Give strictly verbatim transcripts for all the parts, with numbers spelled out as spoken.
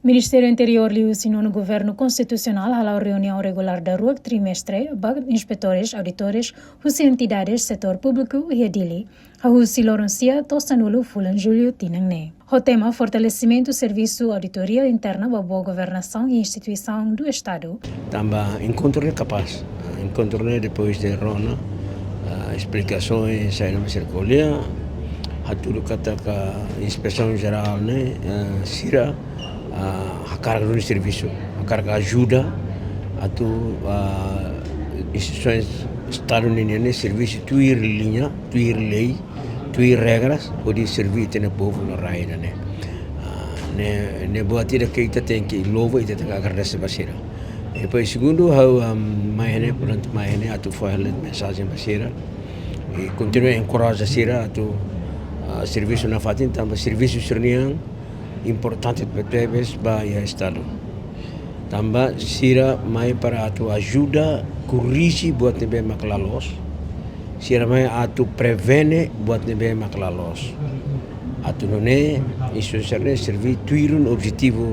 Ministériu Interiór liuhusi Nonu Governu Konstitusionál hala'o reuniaun regulár daruak trimestre ba inspetór, auditór husi entidade setór públiku iha Dili, husi loron sia to'o sanulu fulan Jullu tinan ne'e. Ho tema fortalesimentu servisu auditoria interna ba boa governasaun i instituisaun do Estadu. Tanba enkontru ne'e kapás. Enkontru ne'e depois de rona, ah, esplikasaun, sai na maserkolia, hatudu katak, ah, Inspesaun Jerál ne'e, ah, sira, ah, hakarak duni servisu, hakarak ajuda atu, ah, instituisaun Estadu ninian ne'e servisu tuir liña, tuir lei, tuir regras, hodi servi ita-nia povu no rai ida-ne'e. Ah, ne'e, ne'e buat ida ke ita tenke louva, ita tenke agradese ba sira. Depois segundu, ha'u, am, mai iha ne'e, prontu, mai iha ne'e atu fó hela mensajen ba sira. I kontinua enkoraja sira atu, ah, servisu nafatin, tanba servisu sira-nian importante tebes ba iha Estadu. Tanba sira mai para atu ajuda korrije buat ne'ebé mak la loos. Sira mai atu prevene buat ne'ebé mak la loos. Atu nune'e instituisaun ne'e servi tuir duni objetivu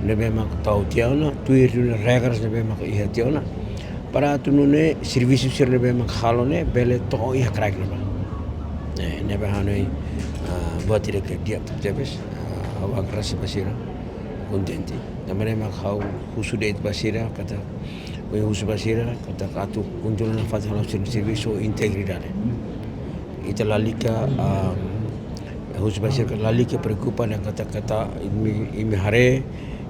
ne'ebé mak tau tiha ona, tuir duni regras ne'ebé mak iha tiha ona. Para atu nune'e servisu sira ne'ebé mak halo ne'e bele to'o iha kraik ne'ebá. Eh, ne'ebé hanoin, ah, buat ida ke di'ak tebes, ah, ha'u agradese ba sira, kontente. Tanba ne'e mak ha'u husu de'it ba sira, katak, ha'u husu ba sira, katak atu kontinua nafatin hala'o sira-nia servisu ho integridade. Ita lalika, ah, husu ba sira katak lalika preokupa dehan katak, katak imi, imi haree,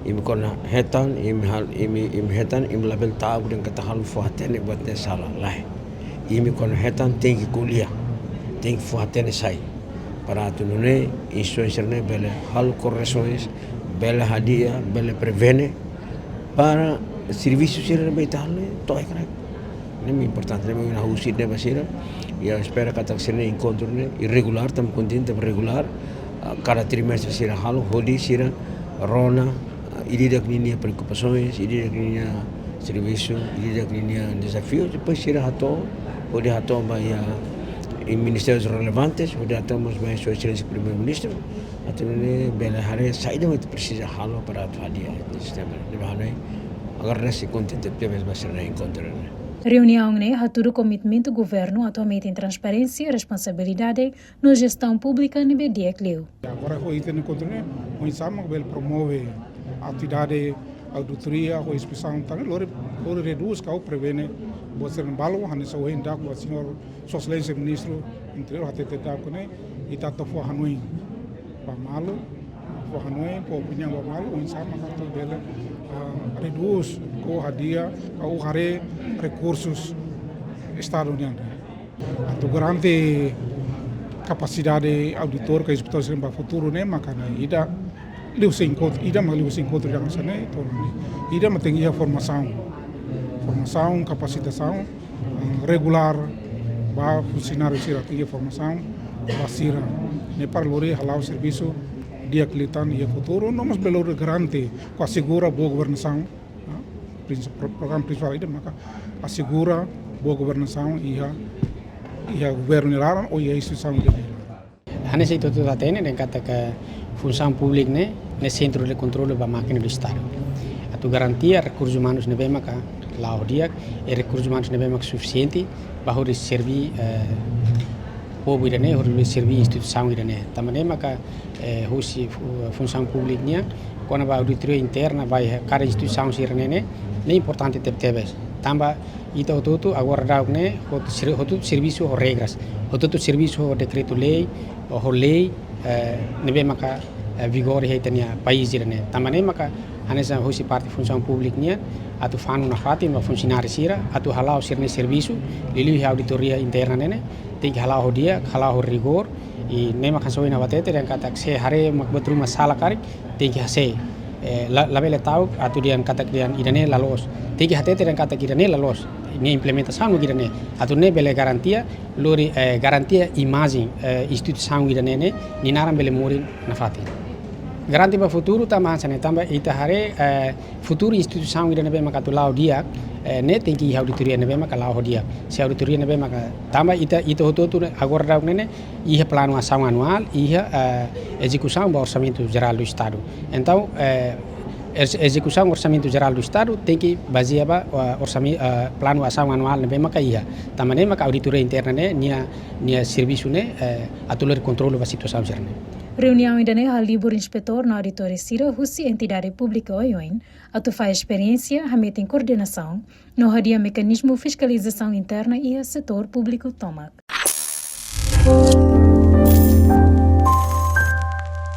imi kona hetan, imi hal-, imi, imi hetan, imi labele ta'uk dehan katak halo fó hatene buat ne'e sala, lae. Imi kona hetan tenke ko'alia, tenke fó hatene sai. Para atu nune'e instituisaun sira-ne'e bele halo korresoens, bele hadi'a, bele prevene, para servisu sira ne'ebé ita halo ne'e to'o iha kraik. Ne'e importante, ne'e mak ha'u husu de'it ba sira. I ha'u espera katak sira-nia enkontru ne'e irregulár, tanba kontente tanba regulár, ah, kada trimestre sira halo, hodi sira rona, ah, ida-idak ninia preokupasoens, ida-idak ninia servisu, ida-idak ninia dezafiu, depois sira hato'o, hodi hato'o ba iha, iha ministériu relevante, hodi hato'o mós ba iha Sua Exelénsia Primeiru-Ministru, atu nune'e bele haree saida mak ita presiza halo para atu hadi'a sistema. Ne'ebé ha'u agradese, kontente tebes ba sira-nia enkontru ne'e. Reuniaun ne'e hatudu komitmentu governu atu hametin transparénsia, responsabilidade no jestaun públika ne'ebé di'ak liu. Agora ho ita-nia enkontru ne'e, oinsá mak bele promove atividade auditoria ho inspesaun tan ne'e, lori, lori redús ka prevene buat sira-ne'e balu, hanesan ohin daudauk Señór Sua Exelénsia Ministru Interiór hatete daudauk ne'e, ita atu fó hanoin ba malu, fó hanoin, fó opiniaun ba malu, oinsá mak atu bele, ah, redús ka hadi'a, ka haree rekursus Estadu nian. Atu garante kapasidade auditór ka inspetór sira ba futuru ne'e, maka ne'e ida liuhusi enkontru, ida mak liuhusi enkontru ida hanesan ne'e, entaun ida mak tenke iha formasaun. Formasaun, kapasitasaun, eh, regulár ba funsionáriu sira, tenke iha formasaun ba sira. Ne'e para lori hala'o servisu di'ak liután iha futuru, no mós bele lori garante ka asegura boa governasaun. Ah, prins-, pro-, programa prinsipál ida maka asegura boa governasaun iha, iha governu nia laran ou iha instituisaun ida nia laran. Hanesan ita hotu hatene dehan katak funsaun públika ne'e, ne'e sentru de kontrolu ba mákina do Estadu. Atu garantia rekursus umanus ne'ebé maka la'o di'ak, i rekursus umanus ne'ebé maka sufisiente ba hodi servi, eh, povu ida-ne'e, hodi servi instituisaun ida-ne'e. Tanba ne'e maka, eh, husi fu-, funsaun públika nian, kona-ba auditoria interna ba iha kada instituisaun sira-ne'e ne'e, ne'e importante teb-, tebes. Tanba ita hotu-hotu agora daudauk ne'e, hotu-, ser-, hotu-hotu servisu ho regras, hotu-hotu servisu ho dekretu-lei, ho lei, eh, ne'ebé maka, eh, vigora iha ita-nia país ida-ne'e. Tanba ne'e maka hanesan husi parte funsaun públika nian, atu fanu nafatin ba funsionáriu sira, atu hala'o sira-nia servisu, liuliu iha auditoria interna ne'e ne'e, tenke hala'o ho di'ak, hala'o ho rigór, i ne'e mak hanesan ohin ha'u hatete dehan katak se haree mak buat ruma sala karik, tenke hasai. Eh, la, labele ta'uk atu dehan katak dehan ida-ne'e la loos. Tenke hatete dehan katak ida-ne'e la loos. Nia implementasaun mak ida-ne'e. Atu ne'e bele garantia, lori, eh, garantia imajen, eh, instituisaun ida-ne'e ne'e, nia naran bele morin nafatin. Garante ba futuru tanba hanesan ne'e, tanba ita haree, eh, futuru instituisaun ida ne'ebé maka atu la'o di'ak, eh, ne'e tenke iha auditoria ne'ebé maka la'o ho di'ak. Se auditoria ne'ebé maka tanba ita, ita hotu-hotu ne'e, agora daudauk ne'e ne'e, iha planu asaun anuál, iha, eh, ezekusaun ba Orsamentu Jerál do Estadu. Entaun, eh, Ezekusaun Orsamentu Jerál do Estadu tenke bazeia ba orsamentu, planu asaun anuál ne'ebé maka iha. Tanba ne'e maka auditoria interna ne'e nia servisu ne'e atu lori kontrolu ba situasaun sira ne'e. Reuniaun ida-ne'e halibur inspetór no auditór sira husi entidade públika oioin atu fahe esperiénsia, hametin koordenasaun no hadi'a mekanizmu fiskalizasaun interna iha setór públiku tomak.